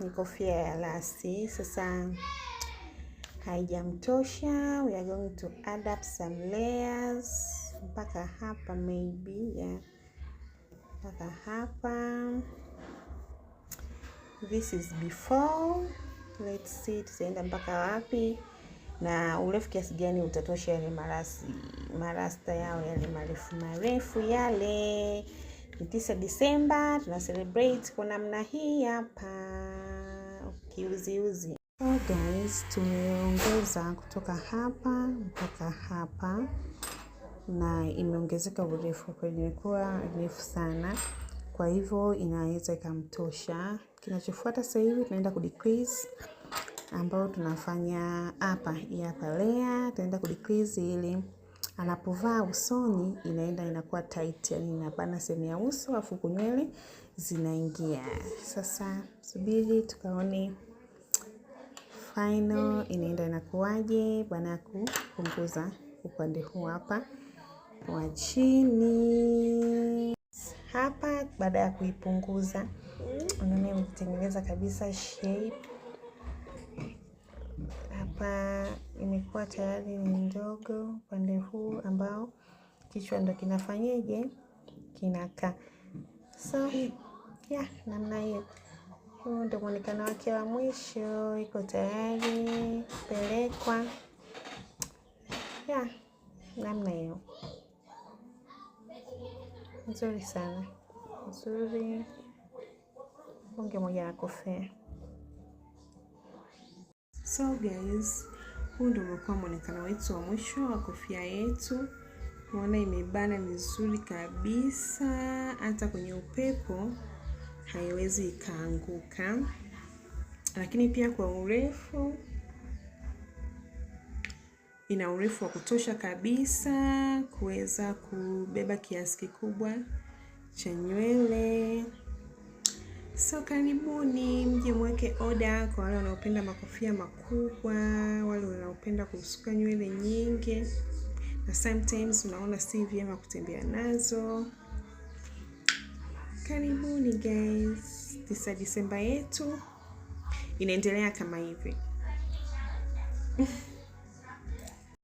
Ni kofia ya rasta. Sasa haijamtosha, we are going to add up some layers mpaka hapa maybe, yeah, mpaka hapa. This is before. Let's see tutaenda mpaka wapi na urefu kiasi gani utatosha yale marasi marasta yao yale marefu marefu yale. Ni 9 Disemba, tuna celebrate kwa namna hii hapa kiuziuzi. So guys, tumeongeza kutoka hapa mpaka hapa na imeongezeka urefu kweli, imekuwa refu sana, kwa hivyo inaweza ikamtosha. Kinachofuata sasa hivi tunaenda ku decrease, ambayo tunafanya hapa, hii hapa layer, tunaenda ku decrease ili anapovaa usoni inaenda inakuwa tight, yani inabana sehemu ya uso afu nywele zinaingia. Sasa subiri tukaone final inaenda inakuwaje baada ya kupunguza upande huu hapa wa chini hapa. Baada ya kuipunguza, unaona imetengeneza kabisa shape hapa, imekuwa tayari ni ndogo upande huu ambao kichwa ndo kinafanyeje, kinakaa. So yeah, namna hiyo. Huu ndo mwonekano wake wa mwisho, iko tayari kupelekwa. Yeah, namna hiyo, nzuri sana, nzuri, bonge moja la kofia. So guys, huu ndio umekuwa mwonekano wetu wa mwisho wa kofia yetu. Unaona imebana vizuri kabisa, hata kwenye upepo haiwezi ikaanguka. Lakini pia kwa urefu, ina urefu wa kutosha kabisa kuweza kubeba kiasi kikubwa cha nywele. So karibuni mje mweke oda kwa wale wanaopenda makofia makubwa, wale wanaopenda kusuka nywele nyingi na sometimes unaona si vyema kutembea nazo. Karibuni guys, 9 Disemba yetu inaendelea kama hivi.